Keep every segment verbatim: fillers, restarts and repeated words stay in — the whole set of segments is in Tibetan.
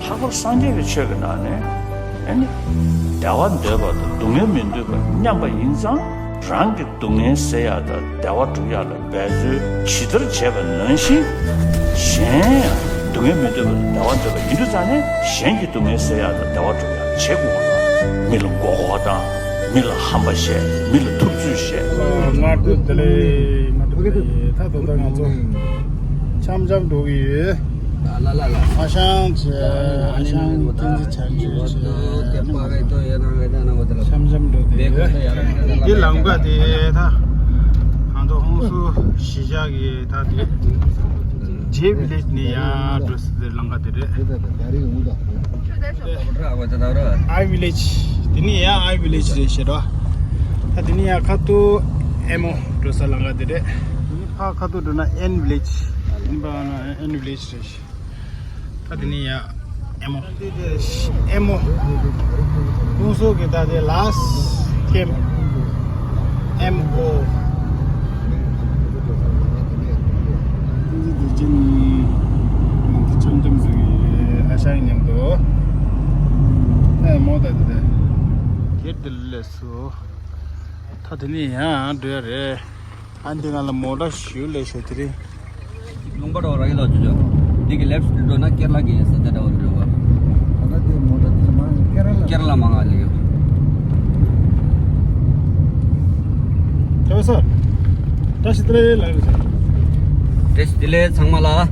ལྷག་པར་སངས་རྒྱས་པའི་ཆོས་ཀྱི་ནང་ནས་ཨ་ནི་བདེ་བ་འདོད་པ་དང་སྡུག་བསྔལ་མི་འདོད་པ་མཉམ་པ་ཡིན་ཙང་། རང་གི་སྡུག་བསྔལ་སེལ་ཡག་དང་བདེ་བ་སྒྲུབ་ཡག་ལ་འབད་རྩོལ་ཇི་ལྟར་བྱེད་པ་ནང་བཞིན། གཞན་ཡང་སྡུག་བསྔལ་མི་འདོད་པ་དང་བདེ་བ་འདོད་པ་ཡིན་དུས་ཙང་ནས། གཞན་གྱི་སྡུག་བསྔལ་སེལ་ཡག་དང་བདེ་བ་སྒྲུབ་ཡག་བྱེད་དགོས་པ་ལ། མི་ལ་མགོ་སྐོར་བཏང་། མི་ལ་ཧམ་པ་བཤད། མི་ལ་ཐུབ་ཚོད་བཤད། སྔར་དུ་བདེ་ལེགས། སྔར་དུ་བདེ་ལེགས། ད་དུང་ད་ང་ཚོ་འཆམ་འཆམ་འགྲོ་གི་ཡོད། ཨ་ཤང་བྱས། ཨ་ཤང་ཏིང་ཙི་བྱ་རྒྱུ་བྱས། འཆམ་འཆམ་འགྲོ་གི་ཡོད། འདི་ལམ་ཀ་དེ་ད་ང་ཚོ་ཧོང་སུ་གཞིས་ཆགས་ཀྱི་ད་དེ་ཇེ་བི་ལེཇ་ནས་ཡར་འགྲོ་སའི་ལམ་ཀ་དེ་རེད། ཨའི་བི་ལེཇ། དེ་ནས་ཡང་ཨའི་བི་ལེཇ་རེད་ཤག་ར། ད་དེ་ནས་ཡང་ཁ་ཐུག་ཨེ་མོ་འགྲོ་ས་ལམ་ཀ་དེ་རེད། དེ་ནས་ཕར་ཁ་ཐུག་འགྲོ་ན་ཨེན་བི་ལེཇ། ཡིན་པ་ན་ཨེན་བི་ལེཇ་རེད་ཤག་ད་དེ་ནས་ཡང་ཨེ་མོ། ཨེ་མོ། ཧོང་སུ་གི་ད་དེ་ལ་སི་ཊི་ཁེམ་ཨེམ་ཨོ། ཏིང་ཙི་དེ་ཅིན་ང་ཚོ་འཆམ་འཆམ་ཟེར་གི་ཨ་ཤང་མཉམ་དུ། ཨེ་མོ་ད་དེ་དེ། གེ་ཊི་དེ་ལ་སླེབས་སོང་། ད་དེ་ནས་ཡང་འགྲོ་ཡ་རེད། ཨ་འདི་ང་ལ་མོ་ཊ་ཞུ་ལས་ཤོད་དེ་རེད། ལུང་པ་འགྲོ་ར་ཡིན་ལ་ཇོ་ཇོ། འདི་གི་ལེཕ་ཊི་འགྲོ་ན་ཀེར་ལ་གི་ས་ཆ་འདྲ་བ་རེད་བ། ད་ལྟ་དེ་མོ་ཊ་དེ་མ་ཀེར་ལ། ཀེར་ལ་མ་ང་ལ་ཡོད། ཁྱེད་ས། བཀྲ་ཤིས་བདེ་ལེགས་ལགས་རེད། བཀྲ་ཤིས་བདེ་ལེགས་ཚང་མ་ལ། ཨོ།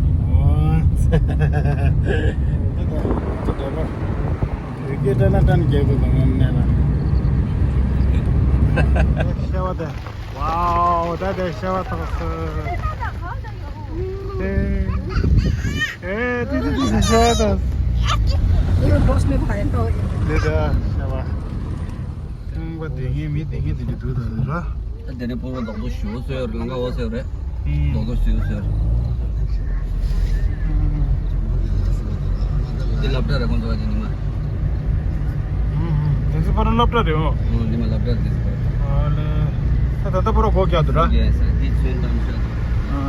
ད་ད་ད་ད་ད། རི་སྐེད་སྤྲད་ན་སྤྲད་ན་རྒྱག་དགོས་དང་ངམ་ནས་ལ། ཤ་བ་དེ། ཝའོ། ད་དེ་ཤ་བ་ཐོགས་སོ། ཨེ། ཨེ། ཏི་ཏི་ཏི་ཏི་ཤ་བ་ཐོགས། དེ་ད་ཤ་བ། ཁང་པ་དེ་ངའི་མི་དེ་ངའི་དེ་འདྲ་འདུག་ད་ར། ད་དེ་ནས་ཕོ་བྲང་རྡོག་རྡོག་ཞུ་བ་བཟོས་ཡོད་རེད། ལམ་ཁ་བ་བཟོས་ཡོད་རེད། ཨུམ། རྡོག་རྡོག་ཞུ་བ་བཟོས་ཡོད་རེད། ཨུམ། འདི་སློབ་གྲྭ་རེད་ཁོང་ཚོ་བ་ཅན་ཉི་མ། ཨུམ། དེ་ཚོ་ཕ་ར་སློབ་གྲྭ་རེད་འོ། ཨུམ། ཉི་མ་སློབ་གྲྭ་རེད་དེ་ཚོ་ཕ་ར། ཨ་ལེ། ད་ད་ལྟ་ཕ་ར་སྒོ་རྒྱག་འདུག་ར། ཡེ་སར་འདི་ཚོན་དང་ཤ། ཨ།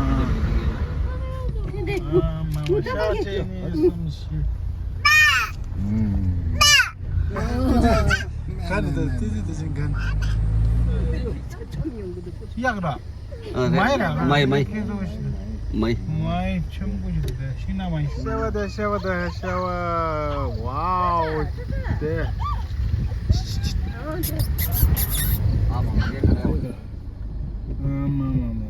ཨ་མ་མ་ཤ་ཅེ་ནི་སུམ་ཤི། ཨུམ། ག་རེ་ད་ཏི་ཏི་ཏི་ཅིང་ག་ནི། གཡག་ར། ཨ་རེད། མའི་ར། མའི་མའི། ཁྱེད་ཚོ་ཤི། མའི། མའི་ཆེན་པོ་ཞིག་འདུག་ཤིང་ནགས་མའི། ཤ་བ་དེ་ཤ་བ་དེ་ཤ་བ། ཝའོ། དེ། ཨ་མ་མ་རེད་ག་རེ། ཨ་མ་མ་མ།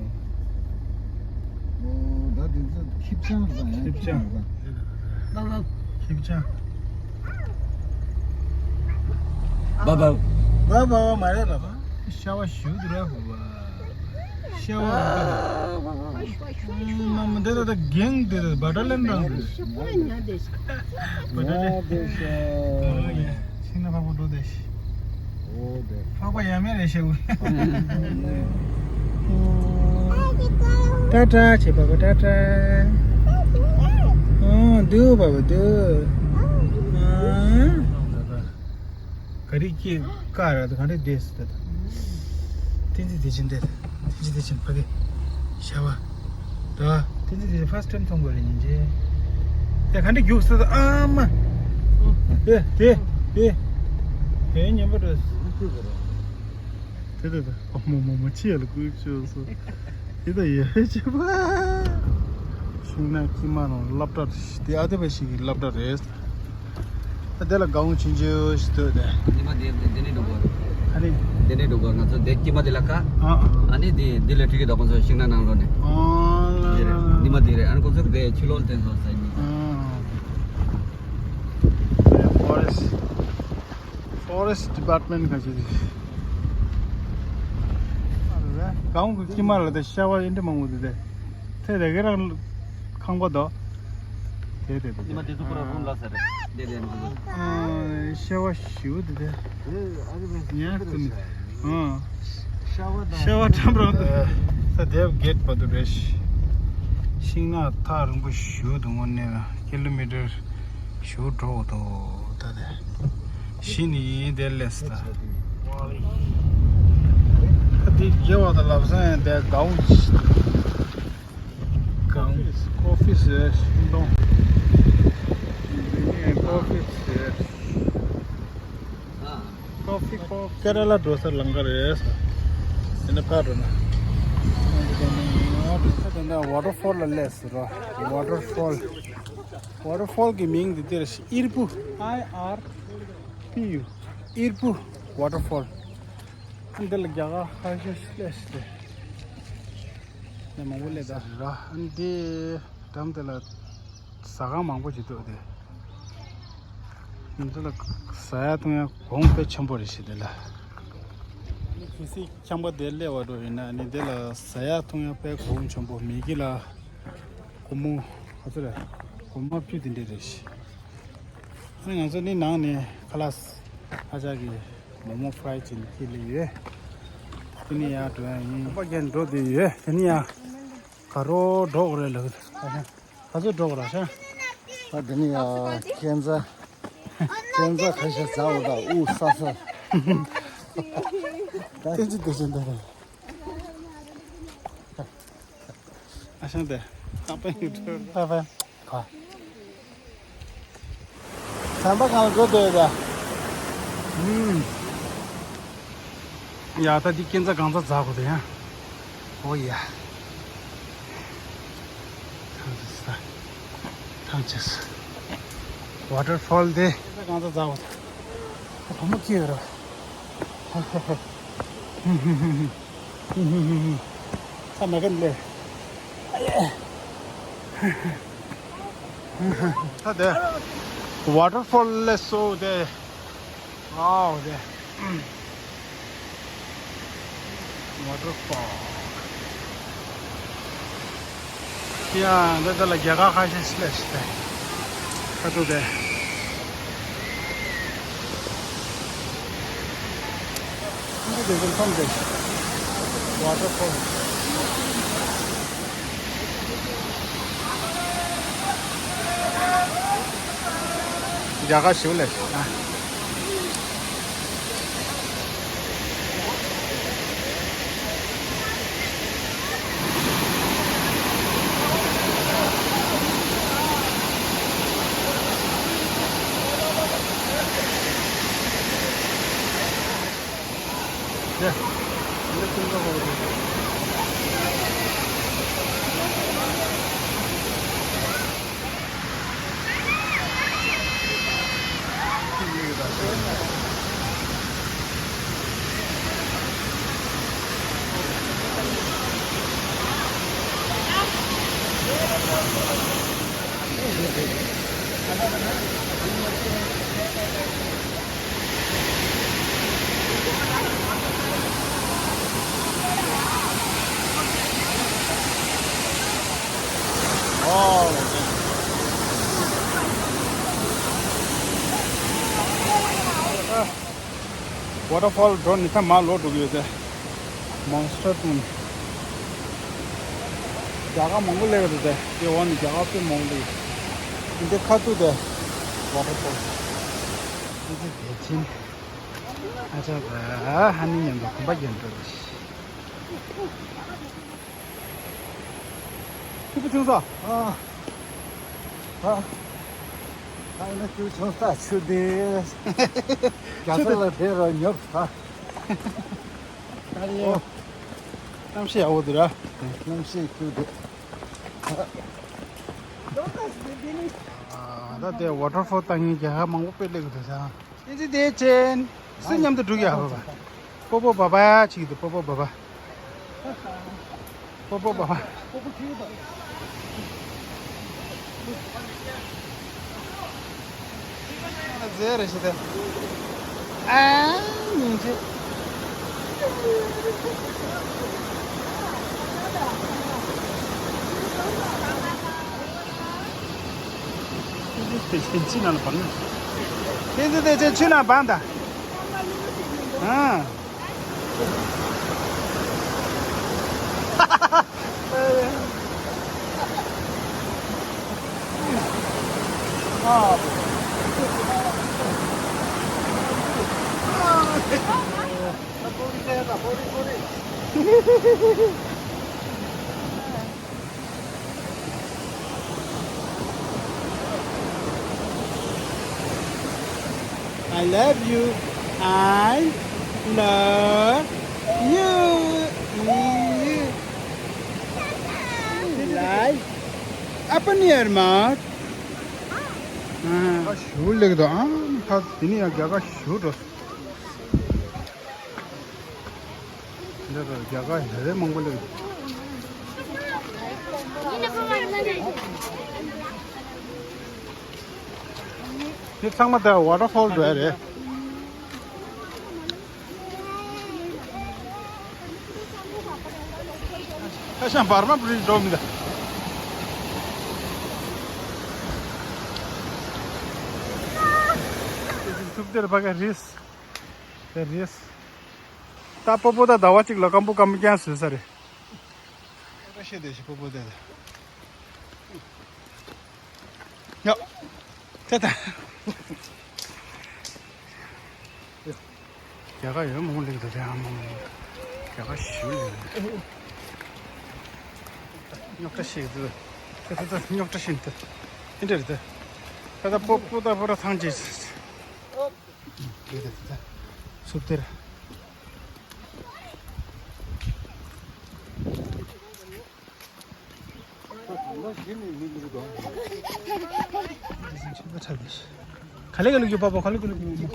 ཨོ་ད་དེ་ཚོ་ཁྱི་སྤྱང་རེད་ད། ཁྱི་སྤྱང་། ཁྱི་སྤྱང་། བ་བ། བ་བ་མ་རེད་བ་བ། ཤ་བ་ཞུ་དུ་ར་བ་བ། ཤ་བ་བ་བ། མ་མ་འདི་ད་ད་གེང་འདི་ད་བ་ད་ལེན་རང་འདི། བ་ད་ལེན། ཤིང་ནགས་ཕག་པ་འགྲོ་བསྡད་ཤི། འོ་དེ། ཕག་པ་ཡ་མེད་རེད་ཤེའུ། ཏ་ཏ་བྱེད་པ་པ་ཏ་ཏ། ཨོ་འདུག་པ་པ་འདུག་ཨ། ག་རེ་སྐྱེས་ཀ་ར་ད་ག་འདྲ་བསྡད་སི་ད་ད། ཏིང་ཙི་དེ་བཞིན་བསྡད། ཏིང་ཙི་དེ་བཞིན་ཕ་གི། ཤ་བ། ད། ཏིང་ཙི་དེ་བཞིན་ཕར་སི་ཊེམ་མཐོང་དགོས་རེད་སྙིང་རྗེ། དེ་ག་འདྲ་རྒྱུགས་སི་ད་ཨ་མ། དེ་དེ་དེ། དེ་ཉན་པ་འགྲོ། དེ་དེ་དེ། ཨ་མ་མ་མ་ཅི་ཡ་ལ་ཀུ་ཅོ་སོ། དེ་ད་ཡ་ཧེ་ཅི་པ། ཤིང་ནགས་དཀྱིལ་མ་ནང་སློབ་གྲྭ་རེད། དེ་ཨ་དེ་བ་ཞིག་གི་སློབ་གྲྭ་རེད། ཨ་དེ་ལ་གའུ་ཆུང་ཆུང་ཞིག་འདུག་དེ། ཉི་མ་དེ་དེ་ནས་འགྲོ་དགོས། ཨ་ནི། དེ་ནས་འགྲོ་དགོས་ང་ཚོ་དེ་དཀྱིལ་མ་དེ་ལ་ཁ། ཨ་ཨ། ཨ་ནི་དེ་དེ་ལ་ཁྲིད་ཀྱི་འདུག་ཁོང་ཚོ་ཤིང་ནགས་ནང་ལོགས་ནས། ཨོ་ལ་དེ་རེད། ལ་ལ། ཉི་མ་དེ་རེད། ཨ་ནི་ཁོང་ཚོ་གི་དེ་ཕྱི་ལོགས་ལ་བསྟན་སོང་ས་ཉི། ཨ། ཕོ་རེ་སི་ཊི། Forest Department ག་ཅིག་རེད། ཨ་རེད། གངས་ཀྱི་དཀྱིལ་མ་ལ་དེ་ཤ་བ་ཨེ་འདྲ་མང་པོ་འདུག་དེ། དེ་དེ་ག་རང་ཁང་པ་དོ། དེ་དེ་དེ་ཉི་མ་དེ་ཚོ་པུ་ར་རུམ་ལ་ཟེར་རེད། དེ་དེ་ནི། ཨ་ཤ་བ་ཞུ་དེ་དེ། ཡ་ཀུན། ཨ། ཤ་བ་ཁྲམ་རང་དུ། ས་དེབ་གེད་པ་དུ་རེད། ཤིང་ནགས་ཐག་རིང་པོ་ཞུ་དུ་ངོ་ནས་ཀི་ལོ་མི་ཊར། ཞུ་འགྲོ་འདུག་ད་དེ། གཞི་ནི་དེ་ལས་ད། ད་དེ་རྒྱལ་བ་དང་ལབ་ས་ཡང་དེ་གའུ། གའུ། ཀོ་ཕི་ཟེར་ཤིང་སྡོང་། དེ་ནས་ཀོ་ Coffee share. Coffee, coffee. Kerala dosa langar, yes. In the pattern. Waterfall less, waterfall. Waterfall གི་མིང་འདི་འདིར་ཨིར་པུ། I R P U. ཨིར་པུ་waterfall. ཨ་འདི་ལ་རྒྱ་གར་ཁ་ཤས་སླེབས་ཏེ། ནས་མང་པོ་སླེབས་ད། ར་ཨ་འདི་འགྲམ་དེ་ལ་ཟ་ཁང་མང་པོ་ཞིག་འདུག་སྟེ། འདི་ལ་ཟ་ཡ་འཐུང་ཡ་གོང་དཔེ་ཆེན་པོ་རེད་ཤག་འདི་ལ། གལ་སྲིད་ཁྱམས་པ་དེ་སླེབས་པ་འགྲོ་ཡིན་ན་ནི་འདི་ལ་ཟ་ཡ་འཐུང་ཡ་དཔེ་གོང་ཆེན་པོ། མི་གི་ལ་སྒོར་མོ་ག་ཚོད་རེད། སྒོར་མོ་བཅུ་དེ་འདྲས་རེད་ཤག་ཨ་ནི་ང་ཚོ་ནི་ནང་ནས་ཁ་ལག་ཨ་ཅག་གི་མོག་མོག་ཕ་རའི་བྱས་ནས་ཁྱེར་སླེབས་ཡོད། དེ་ནས་ཡར་འགྲོ་ཡ་ཡིན། ཁ་པར་རྒྱག་འགྲོ་བསྡད་ཡོད། དེ་ནས་ཡར་ག་རོ་འགྲོ་དགོས་རེད་ལབ། ག་ཚོད་འགྲོ་དགོས་རེད་ཤག་ཨ་དེ་ནས་ཡར་ཁན་ཛ་ཁན་ཛ་ཁ་ཤས་ཟ་འོ་ད་དབུགས་ས་ས། བསྟན་ཅི་བསྟན་ཅི་འདི་རེད། ཨ་ཞང་དེ། ཨ་ཕ་ཡུལ་གྲོལ། ཨ་ཕ། ག་ཚན་པ་གང་ལ་འགྲོ་འདོད་ད། ཨུམ། ཡ་ད་འདི་ཁན་ཛ་གང་ཚ་ཛ་གོ་དེ་ཡ། ཨོ་ཡ། ཐང་ཅེས་ད། ཐང་ཅེས། ཝ་ཊར་ཕོལ་དེ། ཁན་ཛ་གང་ཚ་ཛ་གོ་དེ། བུ་མོ་ཁྱེར་ཡོད་ར། ཧ་ཧ་ཧ། ཧུམ་ཧུམ་ཧུམ་ཧུམ། ས་མ་གན་ལེ། ད་དེ། ཝ་ཊར་ཕོལ་ལས་སོ་དེ། ཝའོ་དེ། ཝ་ཊར་ཕོལ། ཡ། འདི་ལ་རྒྱ་གར་ཁ་ཤས་སླེབས་ཤག་སྟེ། ཁ་ཐུག་སྟེ། འདི་དེ་ཚོ་མཚམས་དེ། ཝ་ཊར་ཕོལ། རྒྱ་གར་ཞིག་སླེབས་ཤག་ཨ། ཝ་ཊར་ཕོལ་འགྲོ་ནི་ད་མར་ལོག་འགྲོ་གི་ཡོད་དེ། མོན་སི་ཊར་དང་། རྒྱ་གར་མང་པོ་སླེབས་ཡོད་རེད་དེ། དེ་འོག་ནས་རྒྱ་གར་དཔེ་མང་པོ་སླེབས་ཡོད། འདི་ཁ་ཐུག་དེ། ཝ་ཊར་ཕོལ། འདི་ཚོ་བདེ་ཆེན། ཨ་ཅག་ག་ཧ་ནི་མཉམ་དུ་གོམ་པ་རྒྱག་འགྲོ་རེད། ཕྲུ་གུ་ཆུང་ས། ཨ། ཨ། ཨ་ནི་ཕྲུ་གུ་ཆུང་ས་ཆུ་དེ། རྒྱ་ས་ལ་བསྡད་རོགས་ཉོབ་ས། ཨ་ཡོ། གནམ་གཤིས་ཡག་པོ་འདུག་ར། གནམ་གཤིས་ཁྱུག་འདུག་ཨ། ད་དེ་ཝ་ཊར་ཕོལ་ལྟ་མཁན་རྒྱ་གར་མང་པོ་དཔེ་སླེབས་ཀྱི་འདུག་ས། ཨིན་ཇི་དེ་ཅན། སུ་མཉམ་དུ་འགྲོ་གི་ཡ། པོ་པོ་བ་བ་ཡ་ཅིག་འདུག་པོ་པོ་བ་བ། པོ་པོ་བ་བ། ཟེར་རེ་ཞིག་དེ། ཨ་ཉིན་ཅི། དེ་ཆུ་ནང་ལ་བབས་ན། དེ་ཚོ་དེ་ཚོ་ཆུ་ནང་བབས་ད། ཨ། I love you. I love you. Like. Open your mouth. ཨ། ཞུ་ལེགས་དང་ཨ། ད་དེ་ནི་ཡང་རྒྱ་གར་ཞུ་འགྲོ། འདི་རུ་རྒྱ་གར་ཡ་རེ་མང་པོ་སླེབས། འདི་ཚང་མ་ད་ཝ་ཊར་ཕོལ་འགྲོ་ཡ་རེད། ཁ་ཤས་འབར་མ་བྲིས་འགྲོ་མི་འདུག་ཐུབ་དེར་ཕ་གི་རིས། དེ་རིས། ད་སྤོ་པོ་ད་ཟླ་བ་གཅིག་ལ་སྐམ་པོ་སྐམ་པོ་རྐྱང་བཟོས་ས་རེད། ཨ་ཤེས་དེ་ཤི་སྤོ་པོ་དེ་ད། ཡ། དེ་ད། རྒྱ་གར་ཡོད་མང་ལེགས་དེ་རེད་ཨ་མ། རྒྱ་གར་ཞུ་ལེགས། རྙོག་དྲ་ཞིག་འདུག་དེ་ད་ད་རྙོག་དྲ་ཞིག་འདུག་དེ་འདྲ་རེད་དེ། ད་ད་སྤོ་པོ་ད་པོ་ད་ཐང་ཅིག་དེ་དེ་དེ་སུབ་དེར། ག་ལེ་ག་ལེ་གི་པ་པ་ག་ལེ་ག་ལེ་གི།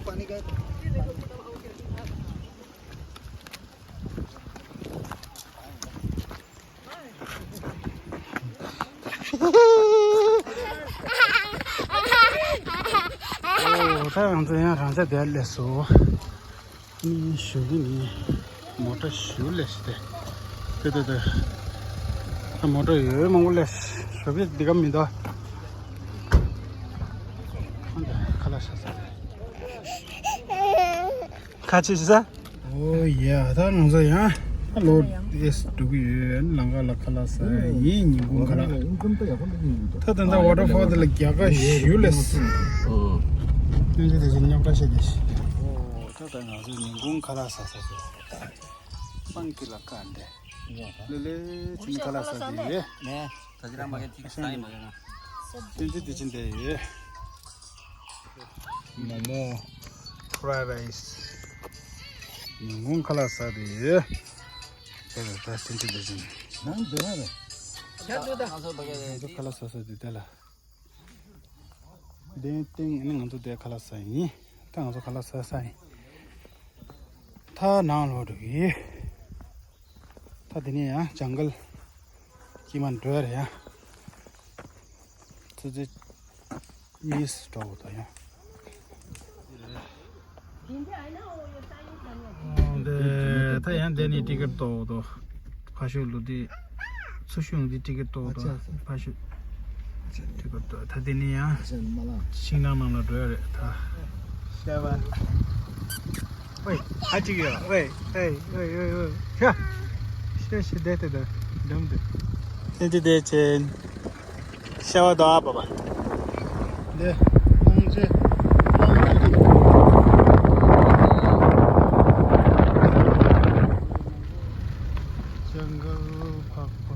ཨོ། ད་ང་ཚོ་ཡང་རང་ཅག་དེར་སླེབས་སོང་། ཨ་ནི་ཞོགས་ཀས་ནི་མོ་ཊ་ཞུ་ལས་ཤི་དེ། དེ་དེ་དེ། ད་མོ་ཊ་ཡོད་མང་པོ་ལས་ཞོགས་ཀས་འདི་ག་མི་འདུག་ཨ་འདི་ཁ་ལག་ཤ་ཟ་རེད། ཁ་ཆེ་ཤི་ས། ཨོ་ཡ། ད་ང་ཚོ་ཡང་ལོ་ཨེས་འགྲོ་གི་ཡོད། ལམ་ཁ་ལ་ཁ་ལག་ཟ་ཡིན། ཉིན་གུང་ཁ་ལག་ད་ད་ད་ཝ་ཊར་ཕོལ་དེ་ལ་རྒྱ་གར་ཞུ་ལས། སྟོན་རྒྱུ་དེ་བཞིན་རྙོག་དྲ་བཤད་དེ་ཤི། ཨོ་ད་ད་ང་ཚོ་ཉིན་གུང་ཁ་ལག་ཟ་ཟ་ཟ། སྤང་ཀི་ལ་ཀ་འདེ། ལེ་ལེ་ཅིན་ཁ་ལག་ཟ་དེ་ཡོད། ནས་ད་ཅི་ར་མ་གི་ཅིག་ས་ཡི་མ་གི་ན། སྟོན་རྒྱུ་དེ་ཅིན་དེ་ཡོད། མོ་མོ། ཕ་རའི་རའི་སི། ཉིན་གུང་ཁ་ལག་ཟ་དེ་ཡོད། དེ་ལ་ད་སྟོན་རྒྱུ་དེ་ཅིན། ནང་འདི་ར་རེད། ང་ཚོ་ཁ་ལག་ཟ་ས་དེ་དེ་ལ། དེ་སྟེང་ནི་ང་ཚོ་དེ་ཁ་ལག་ཟ་ཡིན། ད་ང་ཚོ་ཁ་ལག་ཟ་ས་ཡིན། ད་ནང་ལོགས་འགྲོ་གི། ད་དེ་ནས་ཡང་ཇང་གལ་དཀྱིལ་མ་འགྲོ་ཡ་རེད་ཡ། ཙི་ཙི་གཉིས་འགྲོ་དགོས་ད་ཡང་། འདི་ད་ཡང་འདི་ནས་ཊི་ཀེཊ་གཏོང་དགོས་དོ། ཕ་ཤོད་ལུ་འདི། ཚུ་ཤུང་འདི་ཊི་ཀེཊ་གཏོང་དགོས་དོ། ཨ་ཅག་ཕ་ཤོད། ཊི་ཀེཊ་གཏོང་། ད་འདི་ནས་ཡང་ཤིང་ནགས་ནང་ལ་འགྲོ་ཡ་རེད་ད། ཤ་བ། ཝེ། ཨ་ཅིག་ཡོད། ཝེ། ཝེ། ཝེ། ཝེ། ཝེ། ཤ། ཤ་ཤ་བསྡད་དེ་ད། འགྲམ་དེ། ཐེན་ཅི་བསྡད་ཅན། ཤ་བ་དང་ཨ་པ་པ། འདི། གླང་ཆེན། གླང་ཆེན། ཇང་གལ་འཕགས་པ།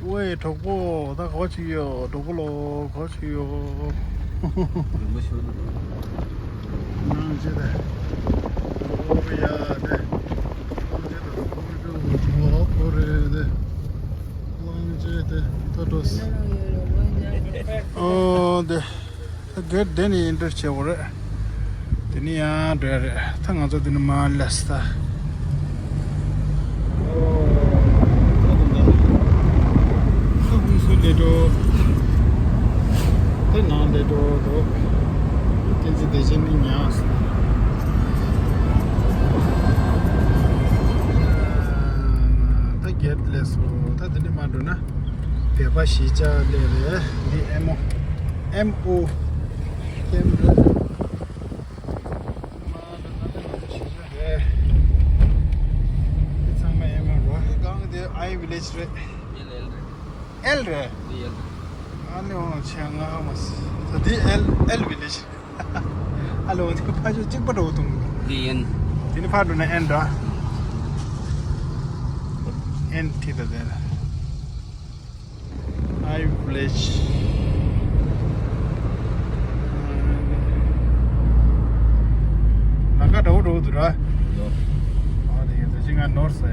ཝེ། གྲོགས་པོ་ད་ག་བ་ཅིག་ཡོད། གྲོགས་པོ་ལོ་ག་བ་ཅིག་ཡོད། རིན་པོ་ཆེ། གླང་ཆེན་དེ། ཨོ་ཡ་དེ། གླང་ཆེན་དེ་གྲོགས་པོ་རེད་དེ། གླང་ཆེན་དེ་ད་འགྲོ་སྲིད། ཨོ་དེ། ད་གེ་ཊི་དེ་ནས་ཨེན་ཊར་བྱེད་དགོས་རེད། དེ་ནས་ཡང་འགྲོ་ཡ་རེད། ད་ང་ཚོ་དེ་ནས་མར་སླེབས་ད། ད་དུང་ད་ད་ཧུན་སུར་སླེབས་འགྲོ། ད་ནང་སླེབས་འགྲོ་འགྲོ། བསྟན་འཛིན་བདེ་ཆེན་ནི་ཉག་ད་གེ་ཊི་སླེབས་སོང་། ད་དེ་ནས་མར་འགྲོ་ན། བོད་པ་གཞིས་ཆགས་སླེབས་རེད། འདི་ཨེམ་ཨོ། ཨེམ་ཨོ། ཀེམ་རེད། མ་ད་ད་ད་ད་གཞིས་ཆགས་རེད། འདི་ཚང་མ་ཨེམ་ཨོ་རེད། འདི་སྒང་དེ་ཨའི་ཝི་ལེཇ་རེད། ཨེལ་རེད། ཨ་ནི་འོ་ཆེ་ང་མ་སི། ད་འདི་ཨེལ་ཨེལ་ཝི་ལེཇ། ཨ་ལོ་འདི་ཕ་ཆོས་གཅིག་པ་འགྲོ་འདུག་འདི་ཨེན། དེ་ནི་ཕར་འགྲོ་ན་ཨེན་འདྲ། ཨེན་ཐི་ད་དེ་ལ། ཨའི་ཝི་ལེཇ། ར། ཨ་དེ་ཡིན་ད་ཅི་ང་ནོར་ས་ཡ།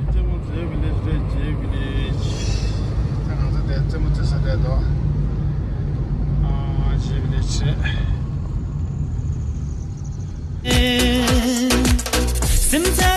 རྩེ་མོ་རྩེ་བི་ལེཇ་རེད། རྩེ་བི་ལེཇ། ད་ང་ཚོ་དེ་རྩེ་མོ་རྩེ་ས་རེད་དོ། ཨ་རྩེ་བི་ལེཇ་རེད། སེམས་ཚ་